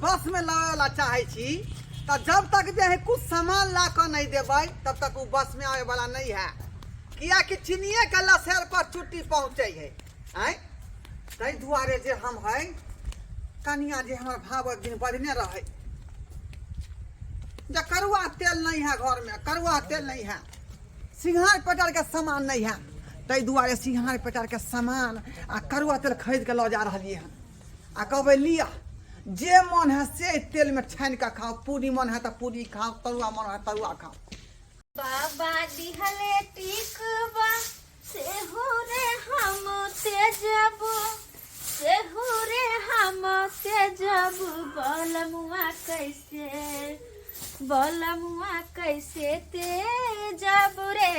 बस में लावे वाला चाहे छी तो जब तक जे है कुछ सामान ला कऽ नहीं देबै तब तक वो बस में आवे वाला नहीं है, किया कि चिनिए के लसेर पर चुट्टी पहुँचे है। आँय, ताहि दुआरे जे हम है कनिया जे हमर भाव एक दिन बजने रहे जे करुआ तेल नहीं है घर में, करुआ तेल नहीं है, सिंघार पेटार के सामान नहीं है, ताहि दुआरे सिंघार पेटार के सामान आ करुआ तेल खरीद के लऽ जा रहलियै हन आ कहबै लिअ, जे मन है से तेल में छानि कऽ खाओ, पूरी मन है तऽ पूरी खाओ, तरुआ मन है तरुआ खाओ। बाबा दिहले टिकबा सेहो रे हम तेजब, सेहो रे हम तेजब, बलमुआ कैसे, बलमुआ कैसे तेजब रे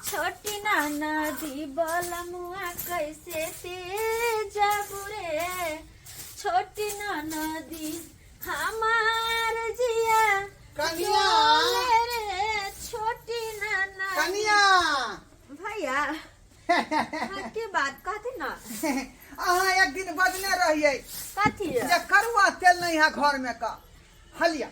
छोटी ननदी, बलमुआ कैसे तेजब रे छोटी ननदी, हमार जिया कनिया। जोले रे छोटी ननदी। कनिया। भैया, हाँ, के बात कहती ना? अहाँ एक दिन बजने रहिए कथी? जे करुआ तेल नहीं है घर में का, हलिया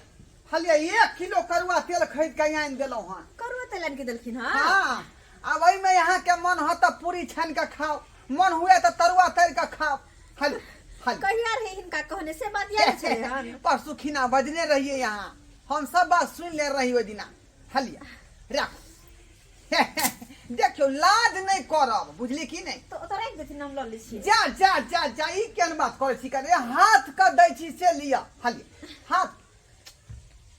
हलिया 1 किलो करुआ तेल खरीद के आनि देलहुँ हन। करुआ तेल आनि के देलखिन? हाँ। हाँ, अब एहिमे अहाँ के मन हो तऽ पूरी छानि के खाओ, मन हुए तऽ तरुआ तर के खाओ। हल हल। कहिया रहे हिनका कहने से बात याद छै हन? परसू खिना बजने रहिए यहाँ, हम सब बात सुन ले रही ओहि दिना। हलिया राख, देखियौ लाज नहि करब, बुझली कि नहि? तो ओतऽ राखि देथिन, हम लऽ लै छियै। जा जा जा जा, ई केहन बात करै छी? करे हाथ के दै छी से लिअ। हलिया हाथ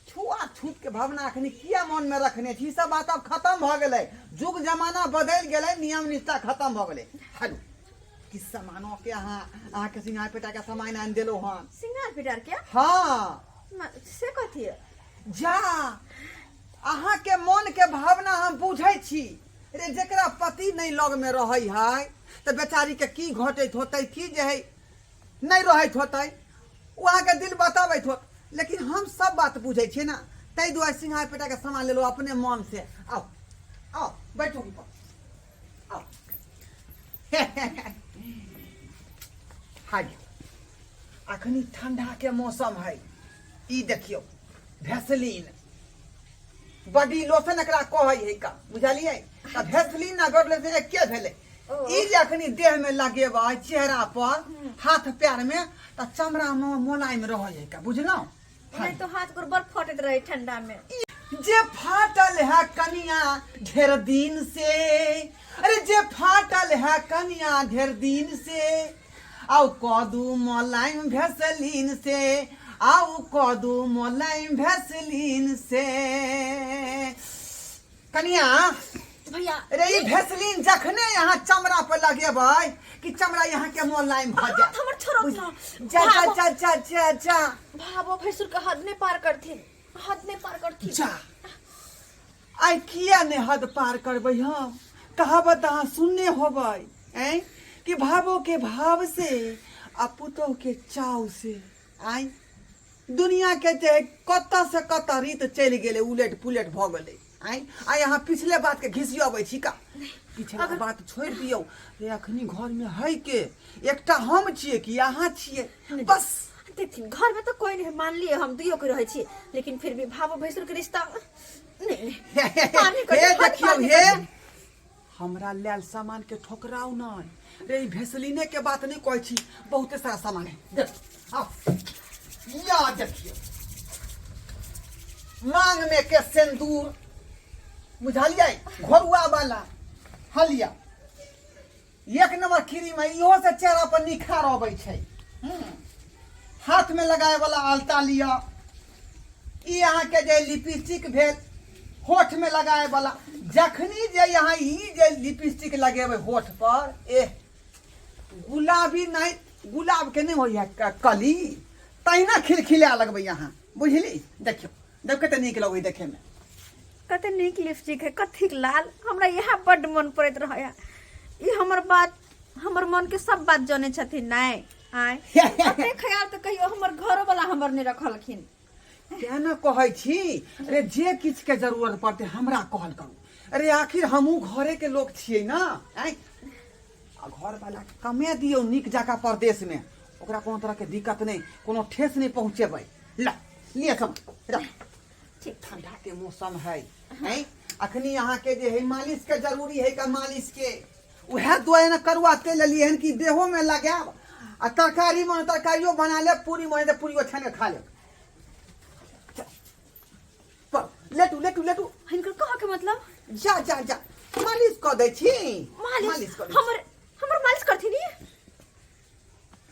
छुआ छूत के भावना अखनी किया मन में रखने छी? ई सब बात आब खत्म भऽ गेलै, युग जमाना बदलि गेलै, नियम निष्ठा खत्म भऽ गेलै। हलो कि सामानो के अहाँ अहाँके सिंगार पेटा के सामान आनि देलहुँ हन। सिंगार पेटार के? हाँ। से कथी? जा, अहाँके मन के भावना हम बुझै छी रे, जकरा पति नहि लग में रहै है तऽ बेचारी के की घटैत होतै, की जे है नहि रहैत होतै, ओ अहाँके दिल बताबैत होत, लेकिन हम सब बात बुझै छियै ने, ताहि दुआरे सिंघार पेटा के सामान लेलहुँ अपने मन से। आउ आउ, बैठू ऊपर आउ। हाय, अखनी ठंडा के मौसम है, ई देखियौ भेसलीन बॉडी लोशन एकरा कहै है का, बुझलियै? तऽ भेसलीन आ बॉडी लोशन एके भेलै। ई जे अखनी देह में लगेबै, चेहरा पर, हाथ पैर में, तऽ चमड़ा में मोलायम रहै है का, बुझलहुँ? नहीं तो हाथ गोड़ बड़ फटैत रहे ठंडा में। जे फाटल है कनिया ढेर दिन से, अरे जे फाटल है कनिया ढेर दिन से, आउ कदू मोलायम भेसलीन से, आउ कदू मोलायम भेसलीन से। कनिया भैया। रे ई भेसलीन जखने यहाँ चमड़ा पर लगेबै कि चमड़ा यहाँ के मोलायम भऽ जायत। हाथ हमर छोड़त ना। जा जा जा जा जा जा। भाबो भैंसुर के हद नहीं पार करथिन, हद नहीं पार करथिन। जा, आइ किया नहि हद पार करबै हम? कहावत अहाँ सुनने होबै ऐं कि भावो के भाव से आ पुतोह के चाव से। आइ दुनिया के जे कतऽ से कतऽ रीत चलि गेलै, उलट पुलट भऽ गेलै। आइ आइ अहाँ पिछले बात के घिसियबै छी का? पिछला बात छोड़ि दियौ रे, अखनी घर में है के एकटा हम छियै कि अहाँ छियै? बस देखथिन, घर में तो कोई नहीं, मान लिए हम दुइयो के रहै छी, लेकिन फिर भी भावो भैंसुर के रिश्ता नहीं नहीं पार नहीं हे करथिन, हद देखियौ पार नहीं हे करथिन। हमरा लेल सामान के ठोकराउ नहीं रे, ई भेसलीने के बात नहीं कहै छी, बहुते सारा सामान है। देख आओ या देखियौ मांग में के सिंदूर, बुझलियै? घोरुआ वाला हलिया एक नंबर क्रीम है, इहो से चेहरा पर निखार अबै छै। हाथ में लगाए वाला आलता लिअ, ई अहाँके जे लिपस्टिक भेल होठ में लगाए वाला, जखनी जे यहाँ ई जे लिपस्टिक लगेबै होठ पर, एह गुलाबी नहीं गुलाब के नहीं होइए कली तहिना खिलखिला लगबै अहाँ, बुझली? देखियौ देख कते नीक लगै देखे में। कते नीक लिपस्टिक है, कथीक लाल, हमरा इएह बड्ड मन पड़ैत रहै। ई हमर बात, हमर मन के सब बात जानै छथिन। नहि आँय, कते ख्याल तऽ कहियो हमर घरो वाला हमर नहि रखलखिन। तें ने कहै छी अरे जे किछु के जरूरत पड़तै हमरा कहल करू। अरे आखिर हमहूँ घरे के लोक छियै ना। आँय, आ घर वाला कमे दियौ नीक जकाँ परदेश में, ओकरा कोनो तरहके दिक्कत नहि, कोनो ठेस नहि पहुँचेबै। ल लिअ सब रख। ठीक। ठंडा के मौसम है, हैं, अखनी अहाँके जे है मालिश के जरूरी है का मालिश के, उएह दुआरे ने करुआ तेल लेलियै हन कि देहो में लगायब आ तरकारी में तरकारियो बना लेब, पूरी में तऽ पूरियो छानि कऽ खा लेब। पर लेटू लेटू लेटू। हिनकर कहऽ के मतलब? जा जा जा, मालिश कऽ दै छी। मालिश? मालिश कऽ दै छी। हमर हमर मालिश करथिन ई?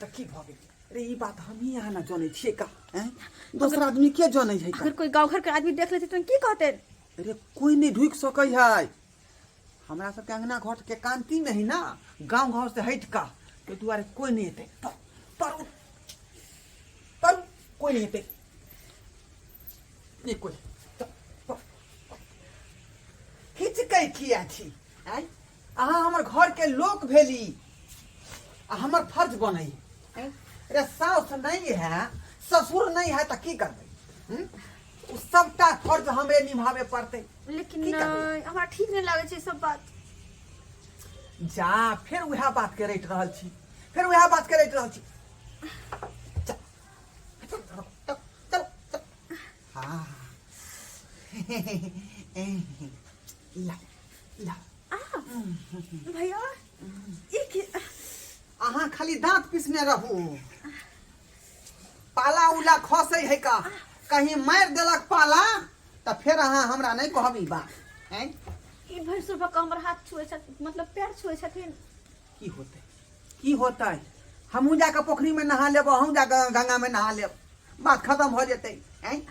तऽ की भऽ गेल रे? ई बात हमही अहाँ ने जनै छियै का, हैं? दोसर आदमी के जनै है का? अगर कोई गाँव घर के आदमी देख लेते तो की कहते? अरे कोई नहीं ढुकि सकै है, हमरा सबके अंगना घर के कांति में है ना, गाँव घर से हटि कऽ, ताहि दुआरे कोई नहीं एतै। पर पर कोई नहीं एतै, नहि कोई। हिचकै किया छी? आँय, अहाँ हमर घरके लोक भेली आ हमर फर्ज बनै। अरे साउस नहीं है, ससुर नहीं है तऽ की करबै? हम्म? ओ सबटा फर्ज हमरे निभाबे पड़तै। लेकिन की करबै? नहि, हमरा ठीक नहि लागै छै ई सब बात। जा, फेर उएह बात के रटि रहल छी, फेर उएह बात के रटि रहल छी। चल चल चल चल चल। हाँ, ला ला। आ भैया, ई की? अहाँ खाली दांत पिसने रहू, पाला उला खसै है का, कहीं मारि देलक पाला तऽ फेर अहाँ हमरा नहि कहब ई बात, हैं? ई भैंसुर भऽ कऽ हमर हाथ छुए छथिन, मतलब पैर छुए छथिन। की होतै, की होतै? हमहूँ जाकऽ पोखरिमे नहा लेब, अहूँ जाकऽ गंगामे नहा लेब, बात खतम भऽ जेतै, हैं?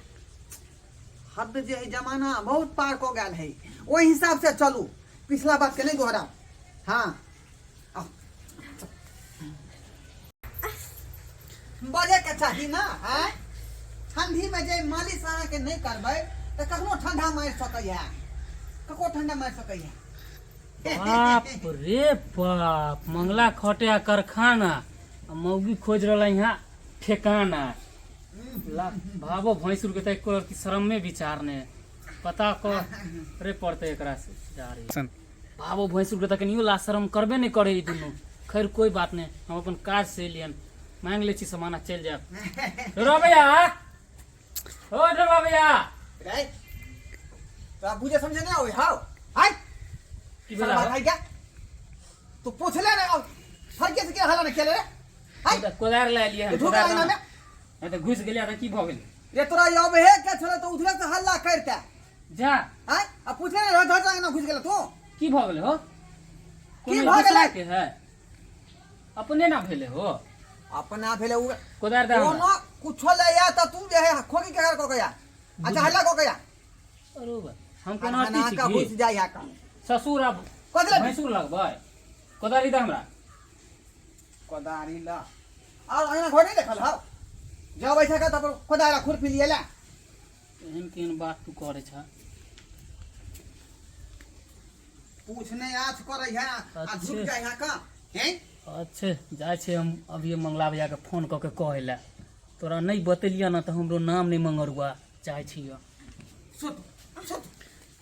हद जे है, जमाना बहुत पार कऽ गेल है, ओहि हिसाब से चलू, पिछला बात के नहीं दोहराउ। हाँ, आउ। बजे के चाही ना, आँय? ठंडी में जे मालिश अहाँके नहि करबै तऽ कखनो ठंडा मारि सकैया, ककरो ठंडा मारि सकैया। बाप रे बाप, मंगला खटे आ कारखाना आ मौगी खोज रहल यहाँ ठेकाना। ला भाबो भैंसुर के तऽ एको रत्ती शरम में विचार ने पता करे पड़ते एकरा से जा रही। सन। भाबो भैंसुर के तऽ कनियो ला शरम करबे नहीं करे ई दुनू। खैर कोई बात नहीं, हम अपन काज से लियन मांग ले छी सामान आ चलि जायब। रो भैया, ओ रो भैया। रे तोरा बुझे समझे नहीं आवे हाउ? हाय। की साला भेला? बात है क्या? तू पूछले रे, अब फरके से के हला ने खेले रे? हाय। कोदार लाए लिए तू ढुक आइना में। नहीं तऽ घुसि गेलियै तऽ की भऽ गेलै? रे तोरा अब हे के छले तो उधरे से हल्ला करते जा। हाय, आ पूछले रे, धर आइना घुस गेल तू। की भऽ गेलै हो? की कोनो भऽ दूसरा गेलै? के है, अपने ना भेलै हो। अपना भेले उ। कोदार दे हमरा। कोनो कुछो ले आ त तू जे है खोगी के घर क गया, अच्छा हल्ला क गया। अरे बा, हम कोनो अथी अना छी का की? घुस जाय है का ससुर अब कथी लए? भैंसुर लगबै? कोदारी दे हमरा। कोदारी ला और अंगना घर नहीं देखल हौ, जब ऐसा का तब कोदारा खुरपी लिए ला। एहन केहन बात तू करै छ? पूछने आज करे है आ अच्छे। झुक जाय है का, हैं? अच्छे, जाइ छै हम अभी मंगला भैया के फोन कऽ के कहै लए। तोरा नहि बतेलियऽ ने तऽ हमरो नाम नहि मंगरुआ। चाहै छियऽ। सुत सुत।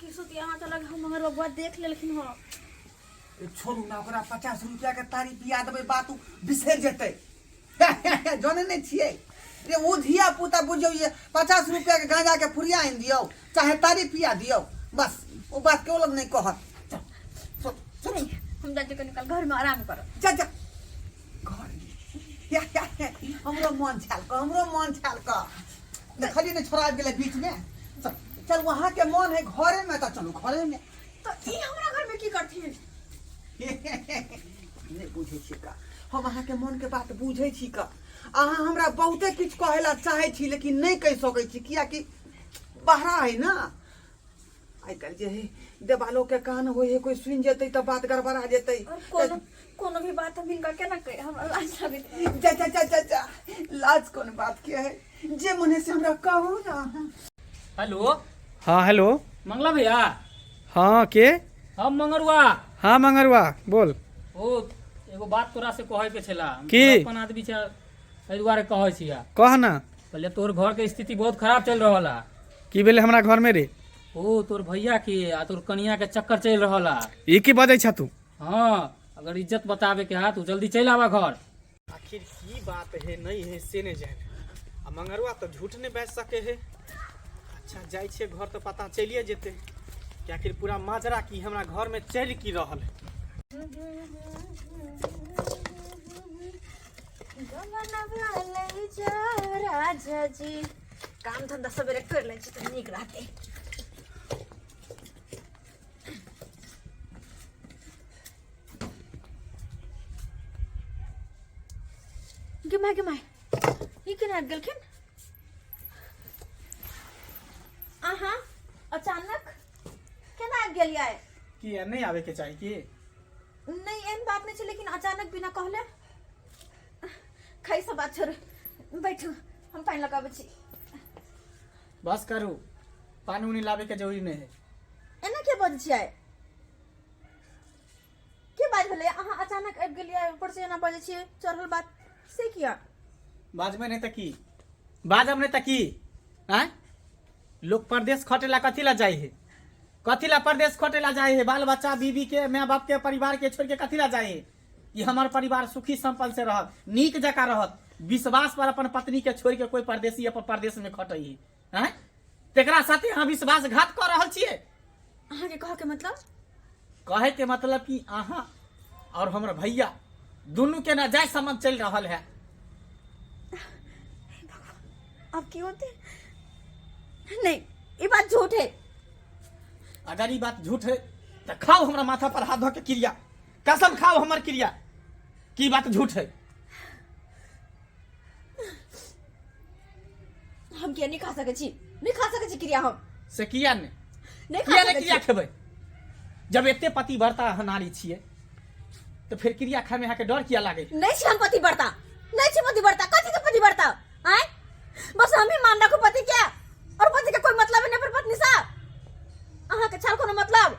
की सुती? अहाँ तऽ लग हम मगर बबुआ देख लेलखिन हँ। ए, छोड़ू ना, ओकरा 50 रुपया के तारी पिया देबै, बात उ बिसरि जेतै। जाने नहि छियै रे, ओ धिया पुता बुझियौ, ये 50 रुपया के गांजा के फुरिया आनि दियौ चाहे तारी पिया दियौ, बस ओ बात केओ लग नहि कहत। चल, सुत सुत। नहीं, हम जाइ छी कनि काल घरमे आराम करब। जा जा घर या, या, या, हमरो मन छाल क, हमरो मन छाल क देखलियै ने, छोड़ा आबि गेलै बीच में। चल चल, वहाँ के मन है घरे में तऽ चलू घरे में। तऽ ई हमरा घरमे की करथिन? नहि बुझै छी का, हम अहाँके मनके बात बुझै छी का। अहाँ हमरा बहुते किछु कहै ला चाहै छी लेकिन नहि कहि सकै छी, कियाकि बहरा है ना। आइ काल्हि जे है देवालो के कान होइ है, कोई सुनि जेतै तऽ बात गड़बड़ा जेतै। और कोनो कोनो भी बात हम हिनका केना कहि? हमरा लाज लगैत रहै। जा जा जा जा जा, लाज कोन बात के है? जे मन है से हमरा कहू ना। हेलो। हाँ, हेलो। मंगला भैया। हाँ, के? हम मंगरुआ। हाँ मंगरुआ, बोल। ओ एगो बात तोरा से कहै के छला। हम की? तोरा अपन आदमी छै, एहि दुआरे कहै छियै। कह ना। पहिले तोर घर के स्थिति बहुत खराब चलि रहल है। की भेलै हमरा घर में रे? ओ तोर भैया के आ तोर कनिया के चक्कर चलि रहल है। ई की बजै छ तू? हाँ, अगर इज्जत बताबे के है तो जल्दी चलि आवा घर। आखिर की बात है नहीं है से नहीं जाने। आ मंगरुआ तऽ झूठ नहि बाजि सकै है। अच्छा जाइ छियै घर तऽ पता चलिए जेतै कि आखिर पूरा माजरा की हमरा घरमे चलि की रहल है। राजा जी काम धंधा सवेरे कर लै छी तऽ नीक रहतै। गे my, गे my, ई केना आबि गेलखिन अहाँ अचानक? केना आबि गेलियै? किया नहि आबे के चाही की? नहीं, एहन बात नहीं छै, लेकिन अचानक बिना कहले। खै सब बात छोड़ू, बैठू, हम पानि लगाबै छी। बस करू, पानी उनी लाबे के जरूरी नहीं है। एना के बजै छियै? के बात भेलै? अहाँ अचानक आबि गेलियै, ऊपर से एना बजै छियै, चढ़ल बात से किया? बाजबै नहि तऽ की बाजब नहि तऽ की? आँय, लोग परदेश खटेला कथी ला जाइ है? कथी ला परदेश खटेला जाइ है? बाल बच्चा, बीवी के, माय बाप के, परिवार के छोड़ के कथी ला जाइ है? कि हमर परिवार सुखी संपन्न से रहत, नीक जकाँ रहत। विश्वास पर अपन पत्नी के छोड़ के कोई परदेसी अपन परदेश में खटै है? आँय, तेकरा साथे अहाँ विश्वासघात कऽ रहल छियै। अहाँके कहऽ के मतलब? कहे के मतलब कि अहाँ और हमर भैया दुनू के नाजायज संबंध चलि रहल है। अब की होते? नहीं, ये बात झूठ है। अगर ई बात झूठ है तो खाओ हमरा माथा पर हाथ धो के क्रिया, कसम खाओ हमर क्रिया की बात झूठ है। हम किया नहीं खा सके छी? नहीं खा सके छी क्रिया हम। से किया नहीं? नहीं खा किया नहीं? सके क्रिया छी। खेबै जब एते पतिव्रता अहाँ नारी छियै तऽ फेर क्रिया खाय में अहाँके डर किया लागै? नहीं छी हम पतिव्रता, नहीं छी पतिव्रता। कथी के पतिव्रता? आय बस हम ही मान रखू पति के, और पति के कोई मतलब नहीं पर पत्नी सा। अहाँ के छल कोनो मतलब?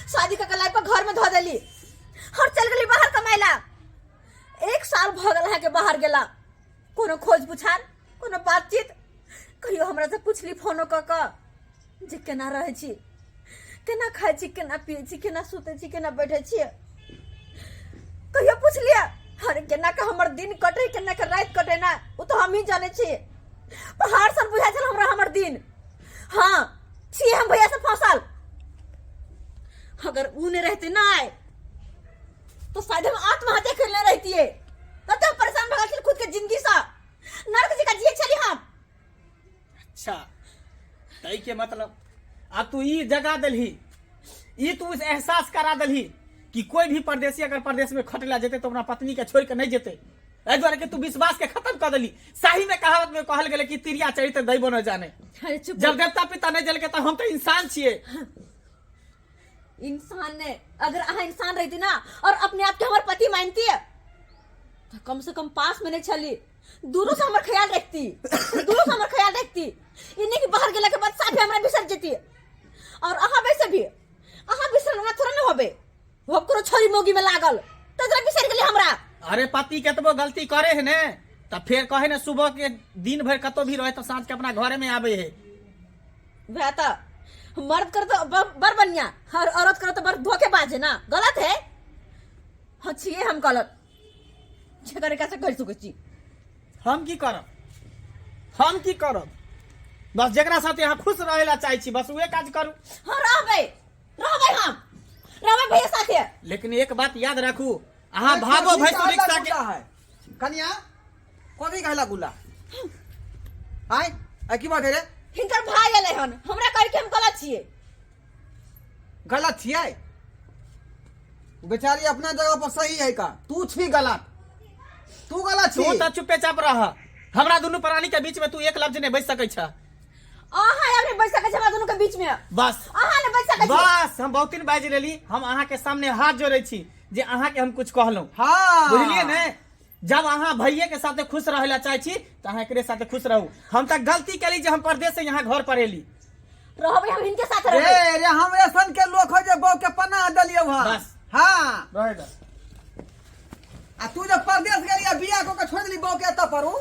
शादी के लाइफ पर घर में धो देली और चल गेली बाहर कमाइला। एक साल भ गेल अहाँ के बाहर गेला, कोनो खोज पुछार, कोनो बातचीत? कहियो हमरा से पूछली फोनो क क जे केना रहै छी, केना खाइ छी, केना पियै छी, केना सुतै छी, केना बैठै छी? कहियो पूछलियै? अरे केना के हमर दिन कटे, केना के राति कटे ना, ओ तो हम ही जानै छी। पहाड़ सन बुझाइ छल हमरा हमर दिन। हाँ, छी हम भैया से फंसल। अगर ऊ नहीं रहते ना आए तो शायद हम आत्महत्या कर ले रहती। तब तो परेशान भऽ गेल खुद के जिंदगी से, नर्क जकाँ जिए छली हम। अच्छा, तै के मतलब आब तू ई जगा देलही, ई तू एहसास करा देलही कि कोई भी परदेसी अगर परदेश में खटला जेते तो अपना पत्नी के छोड़ के नहीं जेते। एहि दुआरे कि तू विश्वास के खत्म कर देली। सही में कहावत में कहल गेलै कि तिरिया चरित्र दैबो न जाने। अरे चुप। जब देवता पिता नहीं जलके तो हम तो इंसान छियै। इंसान ने, अगर अहाँ इंसान रहती ना और अपने आप के हमार पति मानती है तो कम से कम पास में नहीं छली, दूरों से हमर ख्याल रखती, दूरों से हमर ख्याल रखती। इन्हीं के बाहर गेला के बाद साफे हमरा बिसर जेती। और अहाँ वैसे भी अहाँ बिसरल हमरा थोड़ा न होबे, वो कोनो छोरी मोगी में लागल तो जरा बिसर गेली हमरा। अरे पति केतबो गलती करे है ने त फेर कहे ने सुबह के दिन भर कतो भी रहे तो साँझ के अपना घरे में आवे है। वह तो मर्द कर तो बड़ बढ़िया और औरत कर तो बड़ धोखेबाज है ना। गलत है। हाँ, छिए हम गलत, जे करे कैसे कर सकै छी। हम की करब, हम की करब? बस जेकरा साथे अहाँ खुश रहे ला चाहे छी बस उहे काज करू। हाँ, रहबै, रहबै, हम रहबै भैया साथे। लेकिन एक बात याद रखू, अहाँ भागो भैंसुर रिक्शा के है कनिया कथी कहला गुला आय आ की बात है रे? हिनकर भाई एलै हन, हमरा कहै कि हम गलत छियै। गलत छियै? बेचारी अपना जगह पर सही है का, तू छी गलत, तू गलत तू छी। तऽ चुपे चाप रह, हमरा दुनू प्राणी के बीच में तू एक लफ्ज नहीं बज सकै छ। अहाँ आब नहि बचि सकै छी हमरा दुनू के बीच में। बस। अहाँ नहि बचि सकै छी। बस हम बहुत दिन बाजि लेली। हम अहाँ के सामने हाथ जोड़ै छी जे अहाँ के हम कुछ कहलहुँ। हाँ। बुझलियै ने? जब अहाँ भैये के साथे खुश रहे ला चाहे छी तऽ अहाँ एकरे साथे खुश रहू। हम तऽ गलती केली जे हम परदेश से यहाँ घर पर एली। रहबै हम हिनके साथ रहबै। रे रे, हमरे सन के लोक हो जे बहू के पनाह देलियौ हँ। बस। हाँ। रहे दे। आ तू जब परदेश गेली आ बियाह कऽ के छोड़ि देली बहू के एतऽ पर, उ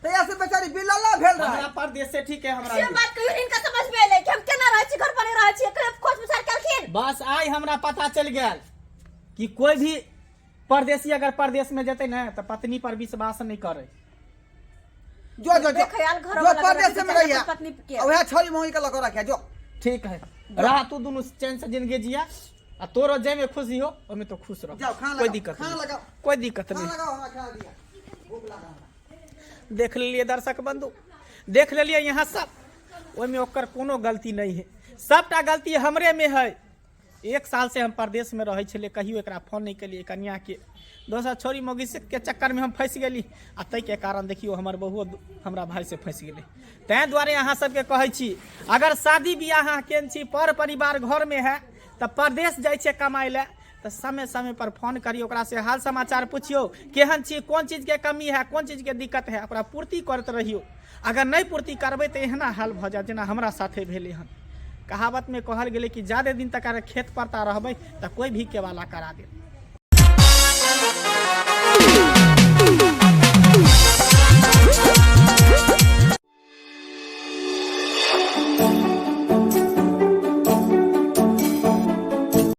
तहिया से बेचारी बिलल्ला भेल रहे। हमरा परदेश से ठीक है हमरा से बात कहियो हिनका समझ में एलै कि हम केना रहै छी, घर पर नहि रहै छी? कहियो खोज विचार केलखिन? बस आइ हमरा पता चलि गेल कि कोई भी परदेसी अगर परदेश में जेतै ने तऽ पत्नी पर विश्वास नहि करै। जो जो जो। बेख्याल घर जो वाला परदेश रखे में के रहिया। चाही अपन पत्नी के। आ वएह छोरी मौगी के लऽ कऽ रखिया जो। ठीक है, रह तू दुनू चैन से जिंदगी जिया आ तोरो जाहिमे खुशी हो ओहिमे तो खुश रह। जाओ, खाना कोई लगाओ, दिक्कत खाना नहीं। लगाओ। कोई दिक्कत खाना नहीं। लगाओ, हमरा खाना दिया, भूख लगा हमरा। देख लेलिए दर्शक बंधु, देख लेलिए यहाँ सब, ओहिमे ओकर कोनो गलती नहीं है, सबटा गलती हमरे में है। एक साल से हम परदेश में रहै छलियै, कहियो एकरा फोन नहि केलियै कनियाके। दोसर छोरी मौगी के चक्करमे हम फँसि गेली आ ताहिके कारण देखियौ हमर बहुओ हमरा भाइसँ फँसि गेलै। ताहि दुआरे अहाँ सबके कहै छी, अगर शादी बियाह अहाँ केने छी, पर परिवार घरमे है, तऽ परदेश जाइ छियै कमाइ लए तऽ समय समय पर फोन करियौ, ओकरासँ हाल समाचार पुछियौ, केहन छी, कोन चीजके कमी है, कोन चीजके दिक्कत है, ओकरा पूर्ति करैत रहियौ। अगर नहि पूर्ति करबै तऽ एहना हाल भऽ जायत जेना हमरा साथे भेलै हन। कहावतमे कहल गेलै कि जादे दिन तक अगर खेत परता रहबै तऽ कोइ भी केवाला करा देत।